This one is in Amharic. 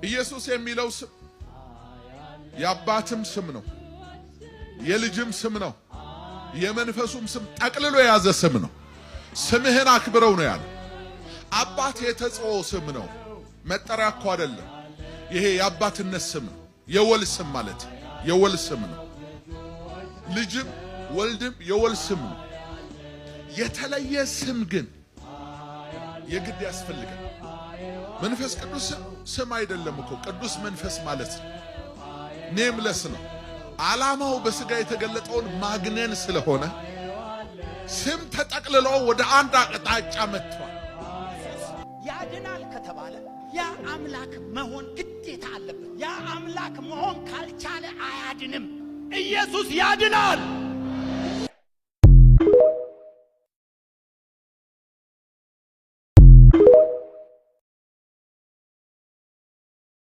ኢየሱስ የሚለው ስም የአባትም ስም ነው፣ የልጅም ስም ነው፣ የመንፈሱም ስም ጠቅልሎ የያዘ ስም ነው። ስምህን አክብረው ነው ያለው። አባት የተጽኦ ስም ነው፣ መጠሪያ እኮ አይደለም። ይሄ የአባትነት ስም ነው፣ የወል ስም ማለት የወል ስም ነው። ልጅም ወልድም የወል ስም ነው። የተለየ ስም ግን የግድ ያስፈልጋል። መንፈስ ቅዱስ ስም አይደለም እኮ፣ ቅዱስ መንፈስ ማለት ነው። Nameless ነው። ዓላማው በስጋ የተገለጠውን ማግነን ስለሆነ ስም ተጠቅልሎ ወደ አንድ አቅጣጫ መጥቷል። ያድናል ከተባለ ያ አምላክ መሆን ግዴታ አለበት። ያ አምላክ መሆን ካልቻለ አያድንም። ኢየሱስ ያድናል።